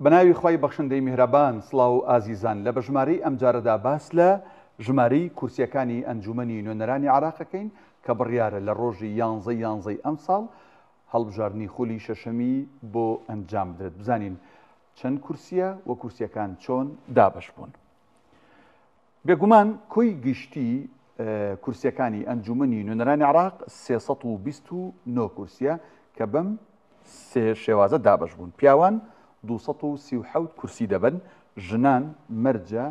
بەناوی خوای بەخشندەی میهرەبان سڵاو ئازیزان لە بەژمارەی ئەمجارەدا باس لە ژمارەی کورسیەکانی ئەنجومەنی نوێنەرانی عێراق ئەکەین کە بڕیارە لە ڕۆژی یانزەی یانزەی ئەمساڵ هەڵبژاردنی خولی شەشەمی بۆ ئەنجام بدرێت بزانین چەند کورسیە و کورسیەکان چۆن دابەش بوون. بێگومان کۆی گشتی کورسیەکانی ئەنجومەنی نوێنەرانی عێراق 329 کورسیە کە بەم سێ شێوازە دابەش بوون پیاوان 237 کورسی دەبن ژنان مەرجە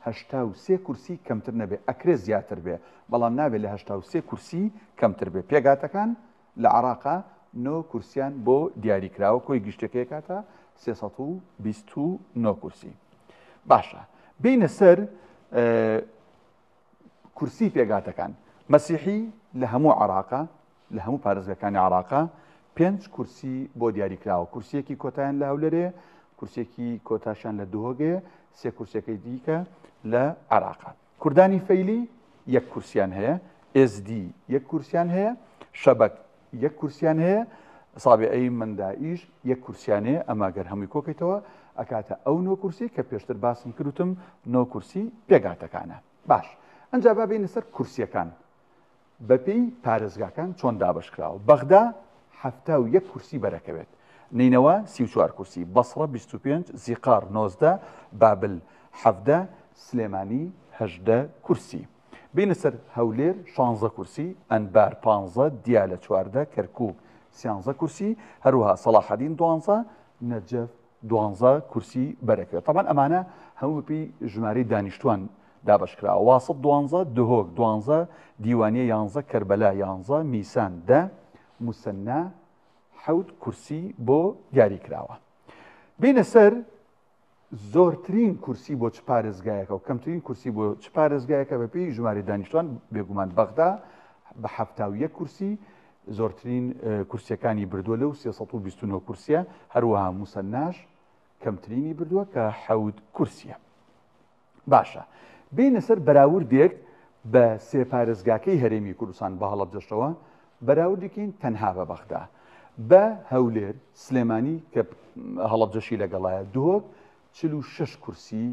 83 کورسی کەمتر نەبێ ئەکرێ زیاتر بێ بەڵام نابێت لە 83 کورسی کەمتر بێ پێگاتەکان لە عێراقا نۆ کورسیان بۆ دیاری کراوە کۆی گشتەکەی کاتە 329 کورسی باشە بینە سەر کورسی پێگاتەکان مەسیحی لە هەموو عراقا لە هەموو پارێزگەکانی عراقا پێنج کورسی بۆ دیاری کراوە کورسیەکی کۆتایان لە هەولێرێ کورسێکی کۆتاشیان لە دهۆگەیە سێ کورسەکەی دیکە لە عراقا کوردانی فەیلی یەک کورسیان هەیە، ئێزدی یەک کورسیان هەیە، شەبەک یەک کورسیان هەیە، سابیعەی مەندائیش یەک کورسیان هەیە، ئەمە گەر هەمووی کۆکەیتەوە ئەکاتە ئەو نۆ کورسی کە پێشتر باسم کرد وتم نۆ کورسی پێکهاتەکانە. باش ئەنجا با بێینە سەر کورسیەکان. بەپێی پارێزگاکان چۆن دابەشکراوە، بەغدا 71 کورسی بەرەکەوێت، نەینەوا 34 کورسی، بەسڕە 25، زیقار 19، بابل 17، سلێمانی 18 کورسی. بینە سەر هەولێر 16 کورسی، ئەنبار 15، دیالە 14، کەرکوک 13 کورسی، هەروەها سەڵاحەدین 12، نەجەف دوانزە کورسی بەرەکەوێت تەبعەن ئەمانە هەموو بەپێی ژمارەی دانیشتوان دابەشکراوە واسط دوانزە دهۆک دوانزە دیوانیە یانزە کەربەلا یانزە میسان دە موسەننا حەوت کورسی بۆ دیاری کراوە بینە سەر زۆرترین کورسی بۆ چ پارێزگایەکە و کەمترین کورسی بۆ چ پارێزگایەکە بەپێی ژمارەی دانیشتوان بێگومان بەغدا بە 71 کورسی زۆرترین کورسیەکانی بردووە لەو 329 کورسیە، هەروەها موسەناش کەمترینی بردووە کە حەوت کورسیە. باشە بێینە سەر بەراوردێک بە سێ پارێزگاکەی هەرێمی کوردستان بە هەڵەبجەشەوە بەراوردێکین تەنها بە بەغدا بە هەولێر سلێمانی کە هەڵەبجەشی لەگەڵایە دهۆک 46 کورسی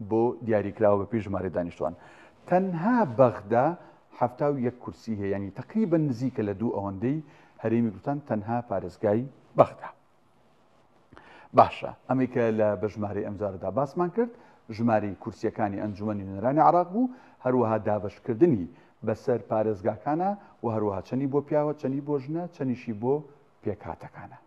بۆ دیاریکراوە بەپێی ژمارەی دانیشتوان تەنها بەغدا 71 کورسی هەیە ینی تقریبا نزیکە لە دوو ئەوەندەی هەرێمی کوردستان تەنها پارێزگای بەغدا باشە ئەمەی کە لە بەژمارەی ئەمجارەدا باسمان کرد ژمارەی کورسیەکانی ئەنجومەنی نوێنەرانی عراق بوو هەروەها دابەشکردنی بەسەر پارێزگاکانە و هەروەها چەنی بۆ پیاوە چەنی بۆ ژنە چەنیشی بۆ پێکهاتەکانە.